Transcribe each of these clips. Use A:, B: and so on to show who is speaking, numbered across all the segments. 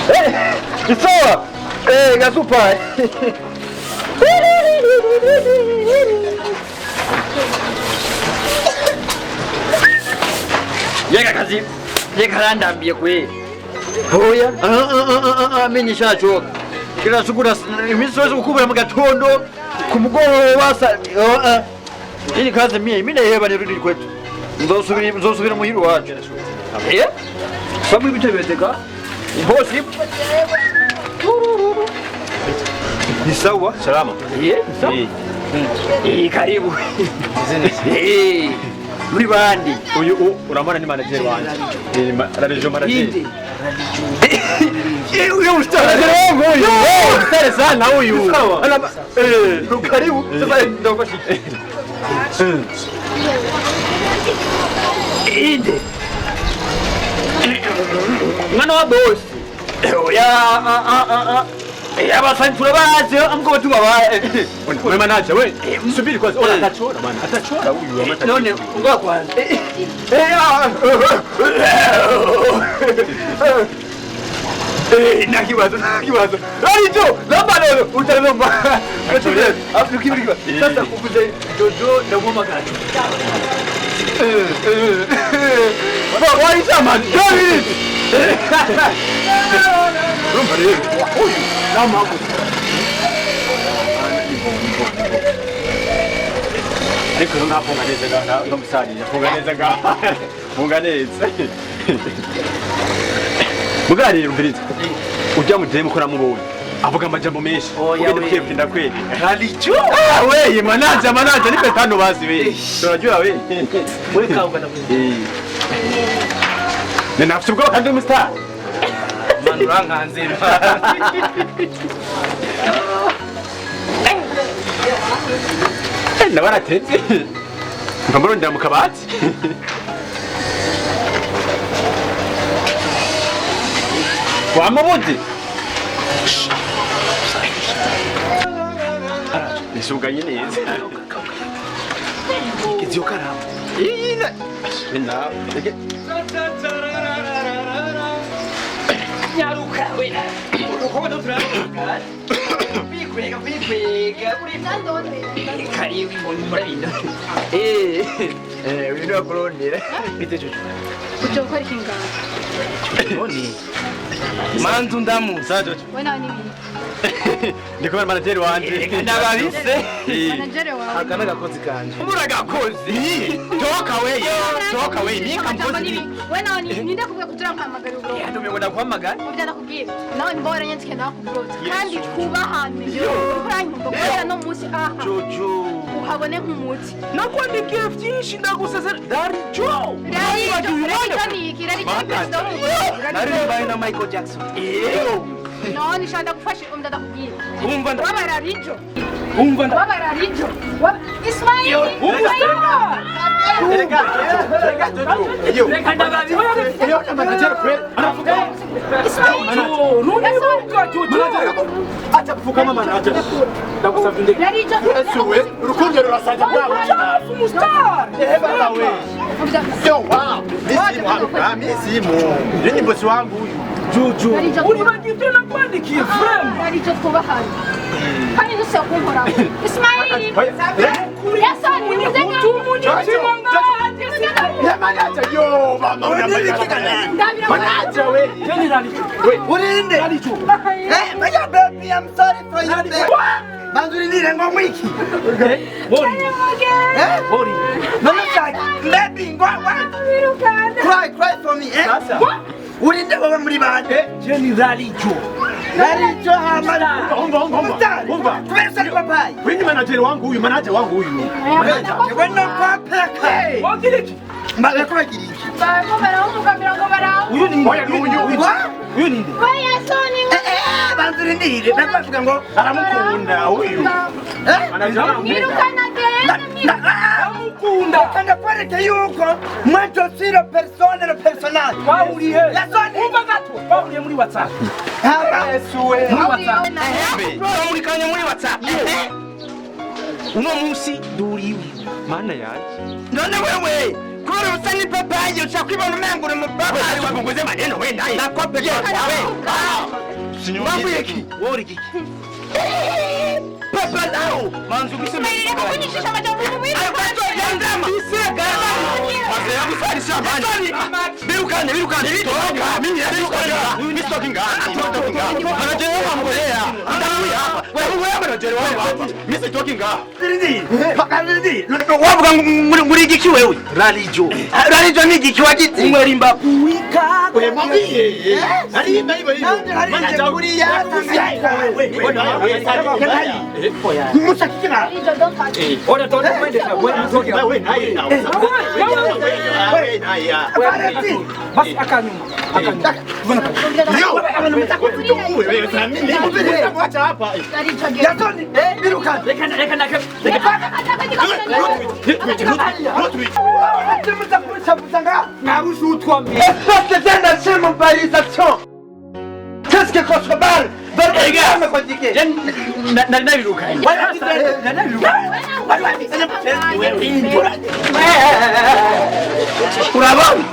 A: Eh, sawa. Eh, gasupa. Yega kazi. Yega karandambiye kwe. Oya, mimi nishachoka. Kila siku iminsi yose gukubura mu gatondo ku mugoroba sa Ili kazi mie mimi naheba nirudi kwetu. Nzosubira muhira wacu. Eh? Sabu ibitebeteka. Impossible. Ni sawa?
B: Salama.
A: Eh, sawa. Eh, karibu. Eh, muri bandi.
B: Uyu urambona ni manager wanje. Ni manager manager.
A: Inde. Eh, uyu mstari wangu huyu.
B: Mstari sana huyu.
A: Sawa. Eh, karibu. Sasa ndakufasha. Inde. Mwana wa bosi. Oya, abasanyi turabazi amko tubabaye.
B: Wewe manager we. Subiri kwanza. Ona atachora bwana. Atachora huyu amata.
A: None ngoja kwanza. Eh, nakibazo nakibazo. Arijo, lamba lolo, utalomba. Afu kibiri. Sasa kukuze Jojo na mama gacho. Eh. Ba, waisha man. David.
B: Urumva rero uyu namagu. Ariko nkafunga neza nga musarira funga neza nga funga neza. Mugari umviriza. Ujya mu demu ko namubonye. Avuga amajambo menshi.
C: Oya,
B: Ugende
C: we.
B: kwebwe ndakweli.
C: Ralijo
B: Ah we manager manager nipe tano basi we. Tunajua we.
C: we kauga na
B: Eh. Ni nafsi ubwo kandi umustar.
C: manu urankanze.
B: Nabaratetse. Nkamurondera mu kabati. Wamubuze. Nisuganye neza.
C: Igize karamu.
B: Ina. Ina.
A: Nyaruka we. Urukondo turaruka. Kwikwega kwikwega uri karibu murabinda. Eh, eh, uyu ni wakurondera.
C: Bite Jojo.
D: Uje gukora iki ngaho?
C: None. Manzu ndamu.
B: Sa Jojo.
D: We nawe n'ibindi.
B: Ndi kumwe na manager wanje.
A: Ndababise.
D: Managere wawe.
C: Aka n'agakozi kanje.
A: Muragakozi.
B: Toka we. Toka we. Mimi
D: Amajambo
B: kamkozi.
D: n'ibindi. We nawe ni ninde kubwiye kugira mpamagara ubwo?
A: Ndume ngo ndakuhamagara.
D: Mubyo nakubwira. Nawe nimba waranyandike nawe kuburotse. Kandi twubahane. Uranyumva kubera no munsi aha.
C: Jojo.
D: Uhabone nk'umuti.
C: Nakwandikiye vyinshi ndagusezera. Darijo.
D: Rarijo, rarijo ni iki? Rarijo ni perezida w'u
C: Nari mbaye na Michael Jackson.
D: None shanda ndagufashe umda ndakubwira.
C: Umva nda.
D: Waba rarijo.
C: Umva nda.
D: Waba rarijo. Ismail.
B: Reka reka Jojo.
A: Reka ndababise.
B: Iyo na manager kweli. Anafuka.
D: Ismail.
C: Nunibuka Jojo.
B: Acha kufuka manager.
C: Ndagusavye ndeke.
D: Rarijo.
B: Yesu we, urukundo rurasaza bwabo.
C: Chafu mustar.
B: Eh baba we. Yo wow. Mimi simu. Ah mimi simu. Yeye bosi wangu huyu.
C: Jojo.
D: Rarijo.
C: Uribagiye ibyo nakwandikiye frame.
D: Rarijo twubahane. Kandi ntusaba kunkoraho. Ismail. Yasani, nimuze
C: Umunyutima nganje.
B: Ya manager yo mama
D: Ndabira
B: Manager we.
C: Jeni Ralijo.
E: Urinde.
C: Ralijo.
E: Eh, my baby, I'm sorry for you. babe. Banzurinire ngo mwiki.
C: Bori.
E: Eh?
C: Bori.
E: No no shaki. Baby, ngo wa. Cry, cry for me, eh?
B: Sasa.
E: Urinde wowe muri bande.
C: Jeni Ralijo.
E: Ralijo hama.
B: Umva umva umva. Umva.
E: Kubera usari papai.
B: Wewe ni manager wangu huyu, manager wangu huyu.
E: Wewe no papeka.
C: Wagira iki?
E: Mbaye ko bagira iki?
D: Barimo barawumugamira ngo barawu.
C: Uyu ni
B: Oya uyu uyu.
E: Wa?
C: Uyu ni nde?
D: We Yasoni.
E: Eh eh, banzurinire. Ndakuvuga ngo
B: Aramukunda huyu.
E: eh?
B: Manager wangu.
D: Mwirukana genda mwirukana.
C: Amukunda.
E: Kanda kwereke yuko mwanzo siro persone lo personale.
C: Twahuriye.
E: Yasoni.
C: Umva gato. Twahuriye muri WhatsApp.
E: Hama.
B: Yesu we.
C: Muri WhatsApp. Twahurikanye muri WhatsApp. Uno munsi duriwe.
B: Mana yanje.
E: None wewe Kubera usa n'ipapayi ushaka kwibona umengo uri umupapayi.
B: Punguze maneno we naye.
E: Nakopeka wewe. Mambo yeki.
A: Wewe uri kiki?
E: Papa nao.
A: Manzu kusema.
D: Reka kunyicisha amajambo mu bindi.
B: Wazee yangu sasa shambani. Birukane birukane. Toka mimi birukane. Mimi sitoki ngani. Sitoki ngani. Anachelewa mgolea. Ndakuya hapa. Wewe wewe anachelewa hapa. Mimi sitoki ngani.
E: Pakalindi. Wavuga muri igiki wewe?
A: Ralijo.
E: Ralijo ni igiki wagize.
A: Umwerimba.
B: Wewe mwambie. Alimba hivyo hivyo. Maana kuriya.
E: Musakikira.
C: Ona tona mwende sa wewe mtoki.
B: Wewe naye. Wewe naye.
C: Basi akanyuma. Akanyuma.
B: Leo wewe sasa mimi mwacha hapa.
E: Yatoni. Birukane.
C: Reka reka reka.
E: Espèce de nationalisation. Qu'est-ce que contrebande?
A: Nabirukanye.
E: Urabona?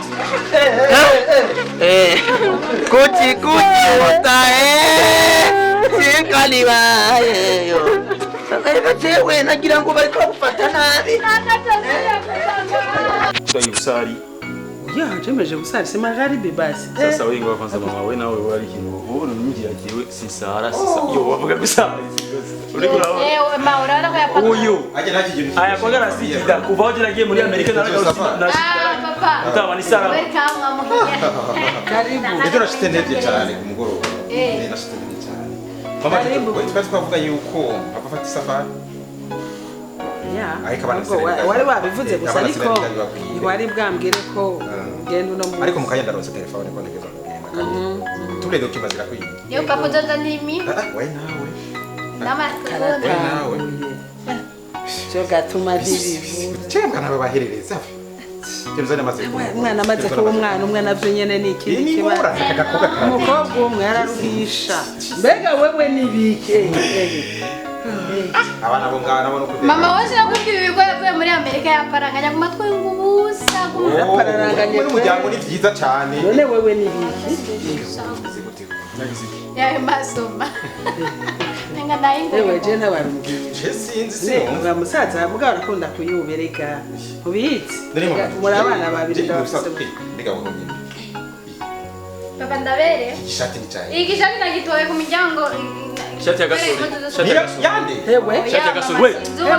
F: Kuchi kuchi utae sikalibaye reka jewe nagira ngo bariko bagufata nabi.
G: Usali.
H: Ya, jemeje gusali si magharibi basi.
G: Sasa wewe ngoja kwanza mama wewe nawe wali kintu ubu nyingi yagiwe si Sahara si yo wavuga gusali. Uriko urabona.
D: Eh, ma urabona ko yapaka.
G: Uyu
B: Aje nta kintu.
G: aya kwagara si kida kuva aho nagiye muri Amerika na
D: Ah, papa.
G: Utaba ni Sara.
D: Welcome amuhiye.
H: Karibu.
B: Ejo nashitse ndevye cyane ku mugoroba.
D: Eh.
B: Nashitse ndevye cyane. Mama twari twavuga yuko papa afata isafari.
H: Ya.
B: Ariko abana
H: Ubwo wari wabivuze gusa
B: Abana
H: ariko
B: sinari ndabibabwira.
H: ntiwari bwambwire ko ugenda uno munsi.
B: Ariko mukanya ndaronse telefone ko ntegeza kugenda kandi tule document zirakwiye.
D: Yo papa uzoza nimi.
B: We nawe.
D: N'amatunda.
B: We nawe.
H: Cyo gatuma ndibivuze.
B: Chembwa nawe baherereza. Jerusalem amaze.
H: Umwana amaze kuba umwana umwe navyo nyene ni ikindi
B: Ni
H: kibazo.
B: ngora agakobwa kawe.
H: Umukobwa umwe yararuhisha. Mbega wewe ni biki?
B: Abana bo ngana bo no kudeka.
D: Mama wose nakubwiye ibigo yavuye muri Amerika yaparanganya ku matwi ngubusa.
H: Yarapararanganye
B: Muri muryango ni vyiza cyane.
H: None wewe ni biki?
D: Yawe masoma. Nenga nayo.
H: Ewe je ntabarubwiye.
B: Je sinzi
H: Ne,
B: sinzi.
H: uba musaza mbwa arakunda kuyubereka. Ubizi? Muri abana babiri ndabafise.
B: Mbega wowe nyine.
D: Papa ndabere.
B: Ishati ni cyane.
D: Iki shati nagitoye ku miryango.
G: Shati ya gasore. Shati ya gasore.
B: Yande.
H: Ewe.
G: Shati ya gasore. We.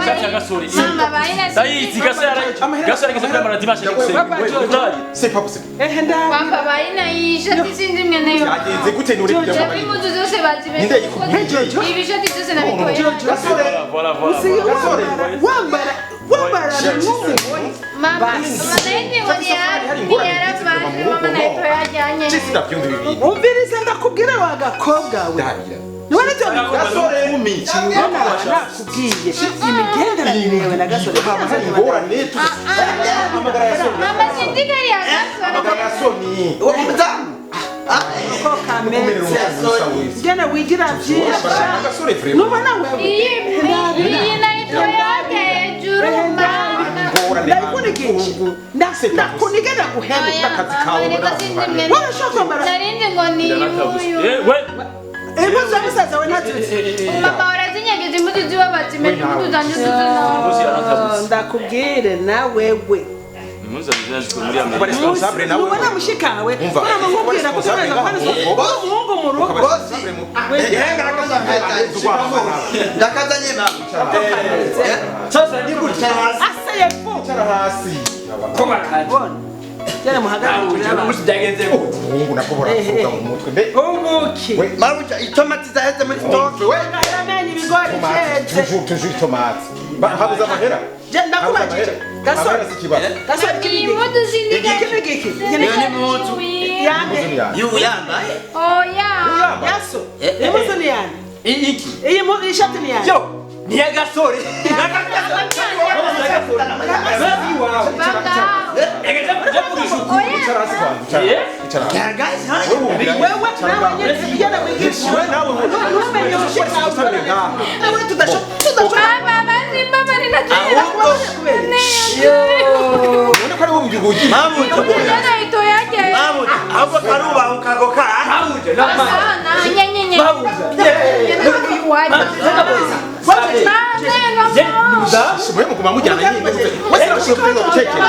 G: Shati ya gasore.
D: Mama bayina.
G: Sayizi gasore. Gasore ageze kuri maradimashe gusenga. We utayi.
B: C'est pas possible.
H: Ehe nda.
D: Papa bayina iyi shati sinzi mwene yo.
B: Yagenze gute nuri kujya
D: Jewe impuzu zose bazimeshe.
B: Ninde yikubwiye?
D: Ibi shati zose nabitoye.
B: Gasore.
G: Voilà voilà.
H: Usiye
B: Gasore.
H: wambara wambara n'umwe.
D: Mama, mama nayo ngo ni mama nayo yajyanye.
B: Chisi ndavyumva ibi bintu.
H: Umviriza ndakubwira wa gakobwa we.
B: Ndabira.
H: None cyo bikora.
B: Gasore mumi.
H: Nakubwiye imigenderanire yawe na gasore.
B: Mama hari ingorane tu. Amagara ya Soni.
D: Mama sinzi ko ari iya gasore.
B: Amagara ya Soni.
E: Uwo mudamu.
H: Uko kameze. Ngene wigira byinshi.
B: Gasore vraiment.
H: Nubona wewe.
D: Iyi nayo itoye hejuru mama.
H: Ndakunigiki. Ndakunige ndaguhebe.
B: Akazi kawe
H: Warashaka kwambara.
D: Narindi ngo ni uyu.
G: Eh we.
H: Impuzu ya musaza we ntazizi.
D: Mama urazinyagiza impuzu ziwe bazimeshe impuzu zanjye zose.
H: Ndakubwire na wewe.
G: Impuzu zazizwe muri Amerika.
B: Responsable nawe.
H: Nubona mushikawe.
B: Umva.
H: Uramubwira ko
B: Responsable
H: utegereza
B: ngaho.
H: kubona umuhungu mu rugo.
E: Ndakazanye mama.
A: Sasa ni gutya.
H: Aseye fu.
B: Icara hasi.
C: Koma kandi.
H: Bona. Jana muhagarare
A: Ubu
H: abantu.
A: byagenze gute?
B: Umuhungu nabwo buravuga mu mutwe. Mbe
H: Ubuki.
E: Mabuja itomati zaheze muri stock.
B: we.
H: Amenye ibigori
B: Tomate,
H: byeze.
B: toujours toujours tomate. Ba habuze amahera.
H: Je ndakubajije. Gasore.
B: Amahera si ikibazo.
H: Gasore iki
D: Iyi
H: ni
D: mpuzu sinzi
H: iki ni iki? Iki ni
E: Iyo ni impuzu.
H: yande.
B: Impuzu ni yande.
F: Yubu yambaye.
D: Oya.
H: Yaso. Impuzu ni yande.
A: Iki.
H: Iyi mu ishati ni yande.
A: Yo, ni ya gasore.
B: Icara hasi kwanza. Icara. Icara hasi.
H: Wewe nawe nyene ngene wigisha.
B: Wewe nawe
H: Ntumenye mushikawe. Nawe tudashobora.
D: Mama bazimba bari na
E: Ahubwo
B: None ko ari wowe
F: Mabuja ahubwo karubahuka ako
D: Sana nyenyenye.
B: Mwe muguma mujyana nyine wese urashobora kuvuga gutekera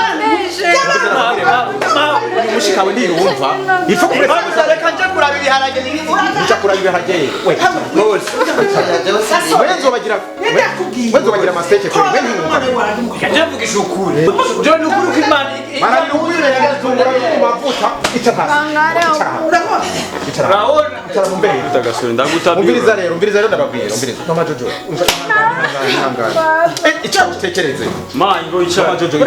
B: mushikawe ndiyumva ifo kureka
F: Mabuja reka nje kuraba ibiharage n'ibindi
B: uja kuraba ibiharage we wenzo bagira amaseke kuri we ntiyumva
A: Ndavugisha ukuri. Jo ni ukuri ko Imana
B: mara ni ukuri ku mavuta icara hasi icara icara mu mbere
G: Utagasore ndagutabira.
B: umviriza rero ndababwira umviriza mama Jojo umva ihangane icara utekereze
G: Ma ingo icara.
B: mama Jojo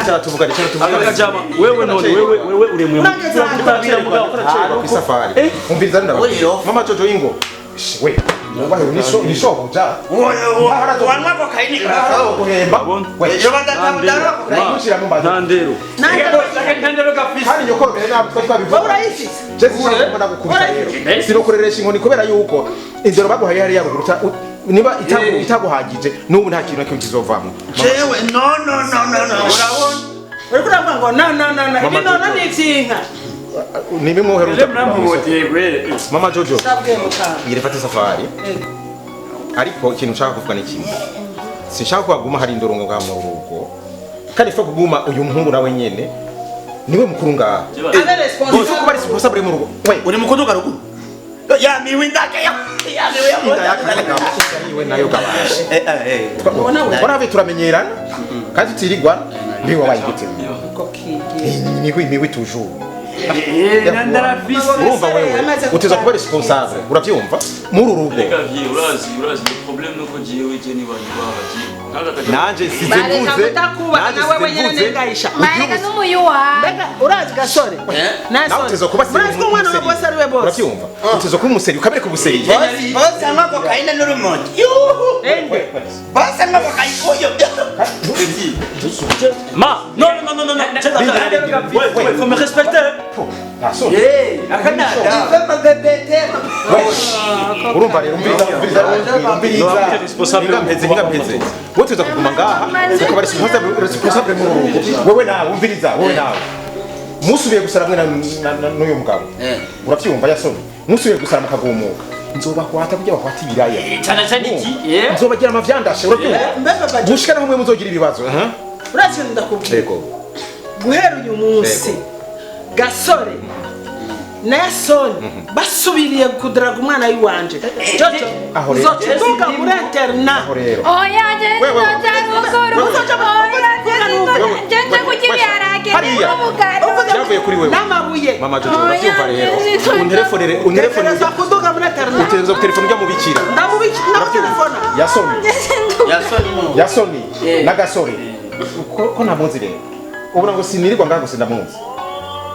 B: icara tuvugane
G: Akajama wewe none wewe uremwe.
B: Uracererwa ku isafari umviriza rero ndababwira mama Jojo ingo we wahe nishobuja
F: wanywa kokayini
B: guhemba we
F: ejo badatabudara kokayini
B: gushira mu mbazo
G: Ntandero.
A: Ntandero gafise.
B: kandi nyoko mbere ntabwo twabivuga
H: urayifise
B: Jesse sinakubona ndagukubita rero sinokureresha inkoni kubera yuko inzero baguhaye hariya ruguru niba itaguhagije n'ubu nta kintu na kimwe kizovamo
F: jewe no urabona
H: uriko uravuga ngo no no no no ibi nono ni ivy'inka
B: ni bimwe uheruka mama Jojo
H: ndabwiye mukanga
B: ngira ifate safari ariko ikintu nshaka kuvuga ni kimwe sinshaka ko haguma hari indorongo ngaha mu rugo kandi ifa kuguma uyu muhungu nawe nyene niwe mukuru ngaha
H: abe
B: ifa kuba
H: responsable
B: responsable mu rugo we
F: uri mukuduga ruguru ya miwi ndake ya miwi
B: inda yakakagabo iwe nayo gabashe twarabe turamenyerana kandi tutirigwana mbiwe wabaye gute
H: uko kigiye
B: imiwi toujours urumva wewe uteza kuba responsable uravyumva muri uru rugo
G: Reka vie urazi le problème nuko jewe je ni bantu babaje.
B: nanje size
H: Bareka
B: mvuze
H: kutakubaha
B: nanje
H: nawe
B: size
H: wenyene
B: mvuze
H: nengayisha
D: Mareka n'umuyuwa.
H: mbega urazi gasore
B: nawe uteza kuba
H: murazi ko umwana wa bose ari we bose
B: uravyumva uteza kuba umuseri ukabereka ubuseri
F: bose anywa kokayini n'urumogi yuhu bose anywa kokayini uyo
G: Ma non non non non non. Ouais ouais faut me respecter.
B: urumva rero umviriza ingampeze wowe tuza kuguma ngaha ukaba responsable mu rugo wewe nawe umviriza wowe nawe musubiye gusara mwe n'uyu mugabo uravyumva yasoni musubiye gusara mukagumuka nzobakwata kugira bakwate ibiraya
A: Cyane cyane iki?
B: nzobagira amavyandashe uravyumva
H: mbe papa Jojo
B: gushika naho mwe muzogira ibibazo
H: urazi ikintu ndakubwira
B: yego
H: guhera uyu munsi gasore na yasoni basubiriye kudaraga umwana w'iwanje jojo
B: Aho rero.
H: uzoca uduga muri interna
B: aho rero
D: Oya je
B: Wewe,
D: ndoza ruguru. Oya je ndoza je nje kurya ibiharage
B: Hariya.
D: n'ubugari.
B: Byavuye kuri wewe.
H: n'amabuye
B: mama Jojo uravyumva rero unterefonere
H: utegerezwa kuduga muri interna
B: utegerezwa gutelefona ujya mubikira
H: ndamubiki ndamutelefona
B: yasoni
F: yasoni
B: yasoni n'agasore ko ntamuzi rero ubona ngo sinirirwa ngaha gusa ndamuzi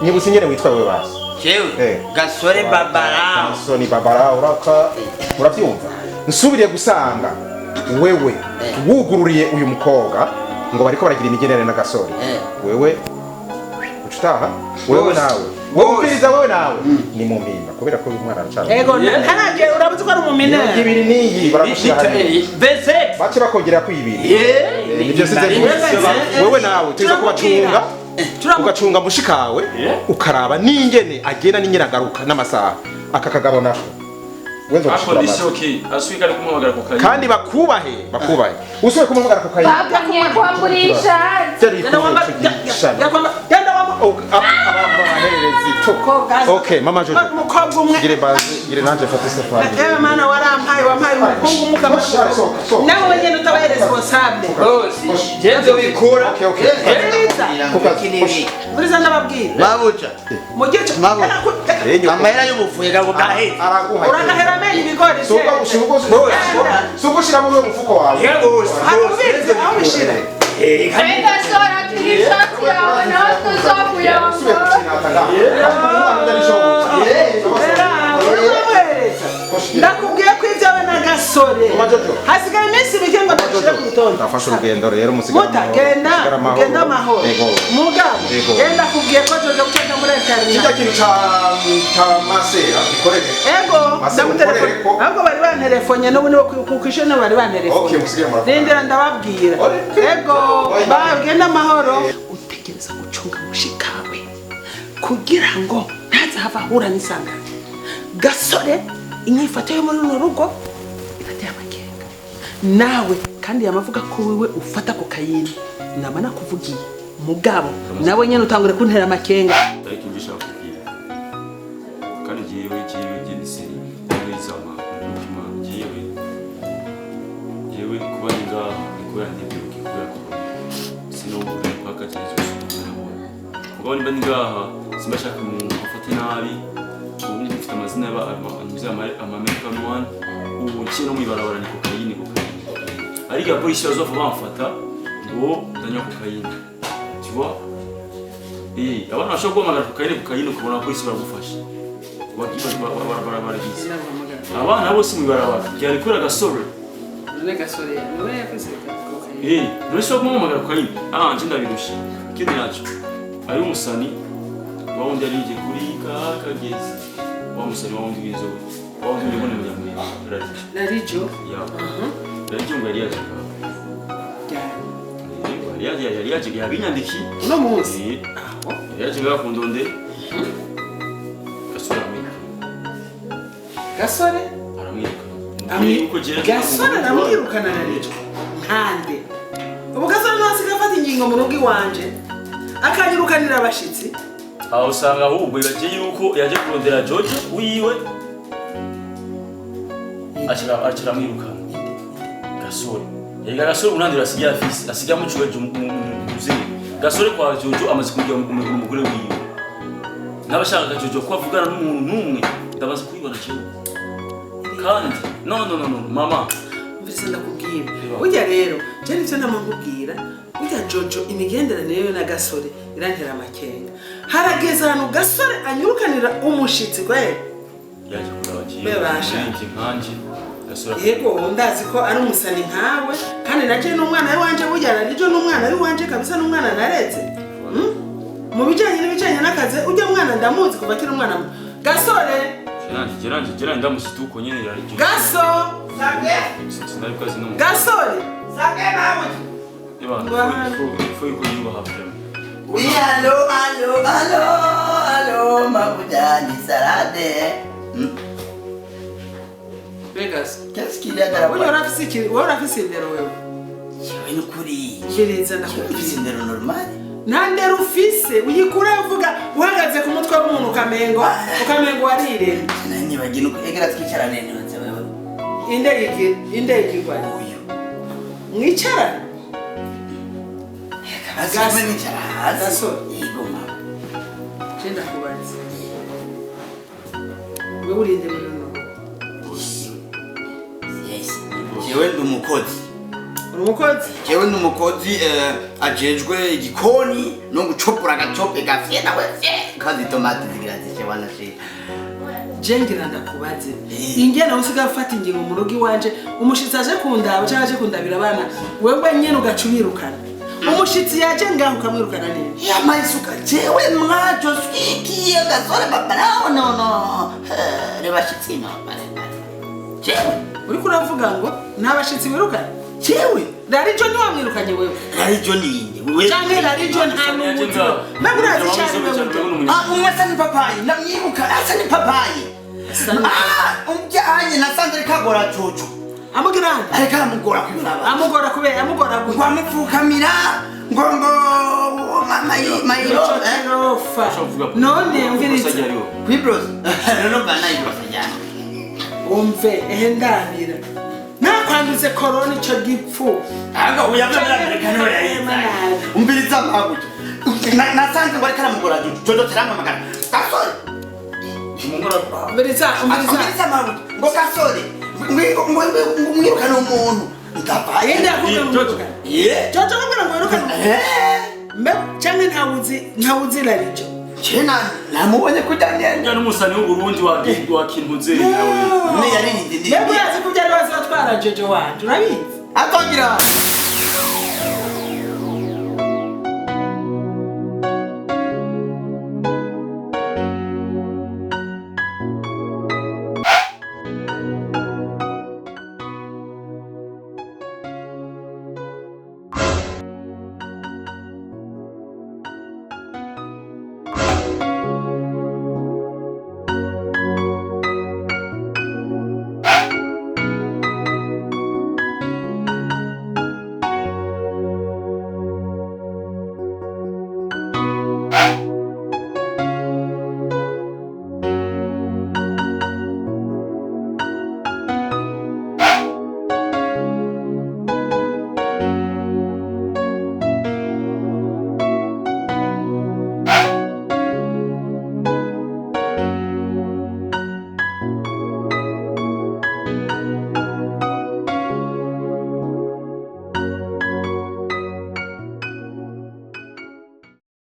B: nyibutse ingene witwa wewe basi
F: jewe gasore babara
B: Gasoni babara uraka uravyumva nsubiriye gusanga wewe wugururiye uyu mukobwa ngo bariko baragira imigenere n'agasore wewe uca utaha wewe nawe wewe umviriza wewe nawe ni mu mpimba kubera ko uyu mwana aracana
H: ego ntaragera urabuze ko ari umuminere
B: ibiri n'iyi baragushira hariya bace bakongera ko ibiri nibyo size wewe nawe tuza kubacunga ugacunga mushikawe ukaraba n'ingene agenda n'ingene agaruka n'amasaha aka kagabo nako wenzo gushikura
G: Akondition ki asubika ari kumuhamagara ku kayi.
B: kandi bakubahe usubiye kumuhamagara ku kayi
D: Bakamye kwamburisha.
B: byari
H: genda wamba
B: abahererezi okay mama Jojo
H: umukobwa umwe
B: gire baze gire nanje fate safari
H: ewe mana warampaye wampaye umukungu umugabo nawe wenyene utabaye responsable
A: Jenzo bikura.
B: okay okay
H: buriza ndababwira
F: mabuja
H: mu gihe cyo
F: amahera y'ubufuye gabo gahetse
B: araguha
H: uragahera amenyo ibigori
B: suko ushira muri uwo mufuko wawe
H: ubizi aho ubishira
D: Reka sora turishati yawe nawe tuzokuyambura.
H: uramuhereza ndakubwiye ko ibyawe na gasore hasigaye iminsi mike ngo ndagushyire ku rutonde
B: nafashe urugendo rero musigara
H: muta genda genda amahoro mugabo genda kubwiye ko jojo gucaca muri
B: kijya
H: interna
B: kintu ca masera gikorere
H: ego
B: Masera
H: ndamutelefone
B: ukorere ko
H: ahubwo bari banterefonye n'ubu nibo ku ishuri nibo bari
B: Okay,
H: banterefonye
B: musigare muravugana.
H: rindira ndababwira ego bagenda amahoro utegereza gucunga Kugira ngo ntazahava ahura n'isangano. Gasore inyifato yo muri runo rugo irateye amakenga. Nawe kandi yamavuga ko wewe ufata kokayine, nama nakuvugiye mugabo nawe nyene utangure kuntera amakenga.
G: Ariko ibyo ushaka kubwira kandi jewe jewe je seri ndizama umutima jewe jewe kuba ndi ngaha ni kubera ndibyibuke kubera ko sinobura mpaka cyane mugabo nimba ndi ngaha simba shaka umuntu afate nabi. Ubu ngubu mfite amazina y'abantu ama American one, ubu nciye no mw'ibarabara ni kokayine kokayine kokayine, ariko abapolisi bazova bamfata ngo ndanywa kokayine, tu vois. Abantu bashobora guhamagara kokayine kokayine ukabona abapolisi baragufasha baragize abana bose mw'ibarabara byari kubera Gasore.
H: None Gasore niwe yakoze kokayine?
G: None se kumuhamagara kokayine? Ah, nje ndabirusha. Ikindi naco ari umusani wa wundi yari kuri ka kagezi, wa musani wa wundi w'inzobe, wa wundi uri mbone munyamurenge Rarijo.
H: Narijo.
G: Ya Rarijo ngo yari yaje ngaho. Yari yaje, yari yaje, yabinyandikiye
H: uno munsi.
G: Yari yaje ngaho kundonde Gasore aramwiruka.
H: Gasore
G: aramwiruka.
H: Gasore aramwirukana Narijo nkande. Ubu Gasore nawe asigaye afata ingingo mu rugo iwanje akanyirukanira abashitsi.
G: Aho usanga ahubwo yaje yuko yaje kurondera Jojo wiwe acira amwirukana Gasore. Yega Gasore unandira asigaye afise asigaye amucugaje umuzeyi Gasore kwa Jojo amaze kugira umugore wiwe. N'abashaka Jojo ko avugana n'umuntu n'umwe ndabaza kubibona jewe. Kandi no no no no mama
H: mvise ndakubwira burya rero je nivyo ndamubwira burya Jojo imigenderanire yo na Gasore irantera amakenga. Harageze ahantu Gasore anyurukanira umushitsi kwe
G: yaje kuraba jewe
H: Bebasha.
G: Nkanje Gasore.
H: Yego ndazi ko ari umusani nkawe kandi naje n'umwana wanje burya Narijo n'umwana wanje kabisa n'umwana naretse. Mu bijanye n'ibijanye n'akazi ujya mwana ndamuzi kuva akiri umwana. Gasore
G: Geranje ndamusituko nyene yari
H: Gaso
E: Sange
G: sinari kazi no
H: Gasore
E: Sange mawe.
G: Eba faut yuko yubaha vraiment.
F: Oui, allo allo allo allo mabuja ni salade.
H: Vegas.
F: Qu'est-ce qu'il y a dans la
H: Wewe urafise iki? Wewe urafise indero wewe?
F: Jewe nukuri.
H: Gereza ndakubwira.
F: Ufise indero normal?
H: Nta ndero ufise, uyikura uvuga uhagaze ku mutwe w'umuntu ukamengo, ukamengo wariremye.
F: Nani bagina egera twicarane ntonze wewe.
H: Indege indege igwa.
F: Uyu.
H: Mwicarane.
F: Basi mwicara hasi.
H: Gasore.
F: Yego mama.
H: Je ndakubaza. Wewe urinde muri runo.
F: Yes. Jewe ndi umukozi.
H: Uri umukozi?
F: Jewe ndi umukozi ajejwe igikoni no gucopora agacope gafye nawe fye kazi tomate zigira zishe wana she.
H: Je ngira ndakubaze. Ingene usigaye ufata ingingo mu rugo iwanje, umushitsi aje kundaba cyangwa aje kundabira abana, wewe nyene ugaca ubirukana. Umushitsi yaje ngaho ukamwirukana nini?
F: Ya maisuka jewe mwacho sikiye Gasore papa no no no. Reba shitsi no pale pale. Jewe
H: uriko uravuga ngo nta bashitsi wirukana?
F: Jewe
H: Rarijo ni wamwirukanye wewe?
F: Rarijo ni wewe.
H: Canke Rarijo nta n'umuti. Mbega urazi cyane wewe?
F: Ah, umwe asa ni papayi, ndamwibuka asa ni papayi. Ah, umjanye nasanze kagora Jojo.
H: Amugira?
F: Ariko amugora kwibaba.
H: Amugora kubera amugora
F: ngo amupfukamira ngo ngo mama mayiro
H: eh. None mviriza.
F: Kwibros. No bana ibros ya.
H: Umve ehe ndabira. Nakwanduze corona ico gipfu.
F: Aga uyabona Amerika no yayiza. Umviriza mabuja. Nasanze ngo ariko aramugora Jojo. Jojo taramamagara. Gasore.
H: Umviriza, umviriza.
F: Umviriza mabuja. Ngo Gasore. Mwirukana umuntu. Ndabaye.
H: Ende akubwira ngo wirukane. Jojo akubwira ngo wirukane umuntu. Mbe canke ntawuzi Rarijo.
F: Chena namubonye kujya
G: Njya n'umusani w'u Burundi wa kintuze nawe.
F: Ne yarindi ndi.
H: Mbega urazi ko byari bazatwara Jojo wanje, urabizi?
F: Atongira.